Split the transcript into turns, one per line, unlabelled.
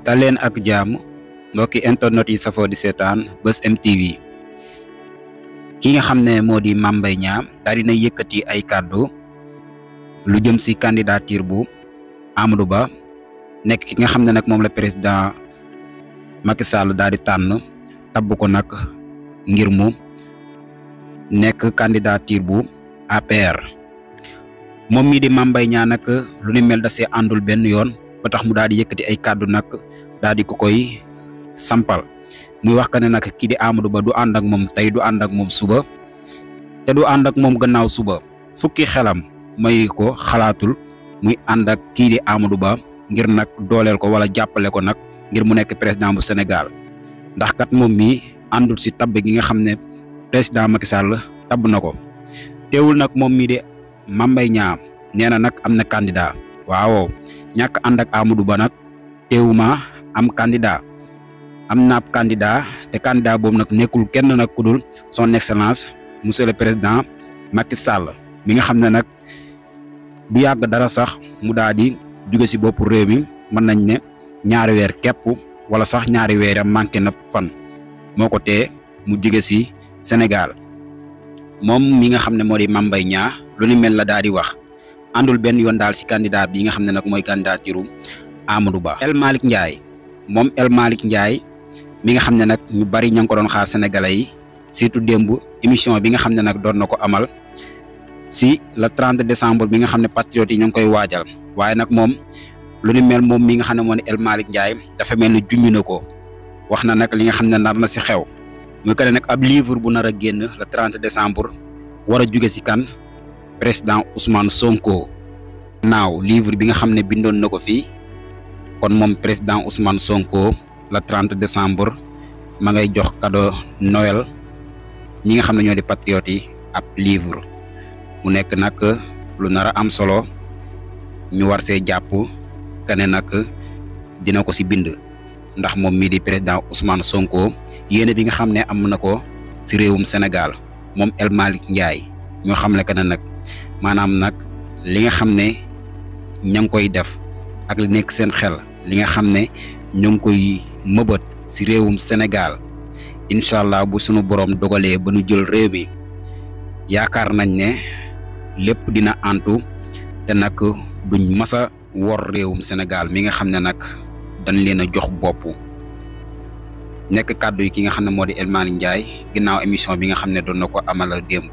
daleen ak jàmm mbokki internet yi safoo di seetaan Buzz M TV ki nga xam ne moo di Mame Mbaye Niang daal dina yëkkati ay kàddu lu jëm si candidature bu Amadou Ba nekk ki nga xam ne nag moom la président Macky Sall daal di tànn tabb ko nag ngir mu nekk candidature bu APR moom mii di Mame Mbaye Niang nag lu ni mel da see àndul benn yoon ba tax mu daal di yëkkati ay kàddu nag daal di ko koy sampal muy wax ka ne nag kii di Amadou Ba du ànd ak moom tey du ànd ak moom suba te du ànd ak moom gannaaw suba fukki xelam may ko xalaatul muy ànd ak kii di Amadou Ba ngir nag dooleel ko wala jàppale ko nag ngir mu nekk président bu Sénégal ndax kat moom mi àndul si tabb gi nga xam ne président Macky Sall tabb na ko teewul nag moom mii di Mame Mbaye Niang nee na nag am na candidat waaw ñàkk ànd ak Amadou Ba nag teewuma am candidat am na ab candidat te candidat boobu nag nekkul kenn nag ku dul son excellence monsieur le président Macky Sall mi nga xam ne nag du yàgg dara sax mu daal di jóge si bopp réew mi mën nañ ne ñaari weer képp wala sax ñaari weer am manqué na fan moo ko tee mu jóge si Sénégal moom mi nga xam ne moo di Mame Mbaye Niang lu ni mel la daal di wax àndul benn yoon daal si candidat bi nga xam ne nag mooy candidature Amadou Ba. El Malick Ndiaye moom El Malick Ndiaye mi nga xam ne nag ñu bari ña ngi ko doon xaar sénégalais yi surtout démb émission bi nga xam ne nag doon na ko amal si le 30 décembre bi nga xam ne patriotes yi ñu ngi koy waajal waaye nag moom lu ni mel moom mi nga xam ne moo ne El Malick Ndiaye dafa mel ni junj na ko wax na nag li nga xam ne nar na si xew muy que ne nag ab livre bu nar a génn le 30 décembre war a jóge si kan président Ousmane Sonko. naaw livre bi nga xam ne bindoon na ko fii kon moom président Ousmane Sonko le 30 décembre ma ngay jox cadeau Noël ñi nga xam ne ñoo di patriotes yi ab livre mu nekk nag lu nar a am solo ñu war see jàpp que ne nag dina ko si bind ndax moom mii di président Ousmane Sonko yéene bi nga xam ne am na ko si réewum Sénégal moom El Malick Ndiaye ñoo xam ne que ne nag maanaam nag li nga xam ne ña ngi koy def ak li nekk seen xel li nga xam ne ñu ngi koy mëbët si réewum Sénégal incha allah bu sunu borom dogalee ba nu jël réew mi yaakaar nañ ne lépp dina antu te nag duñ masa wor réewum Sénégal mi nga xam ne nag dañ leen a jox bopp nekk kàddu yi ki nga xam ne moo di El Malick Ndiaye ginnaaw émission bi nga xam ne doon na ko amal démb.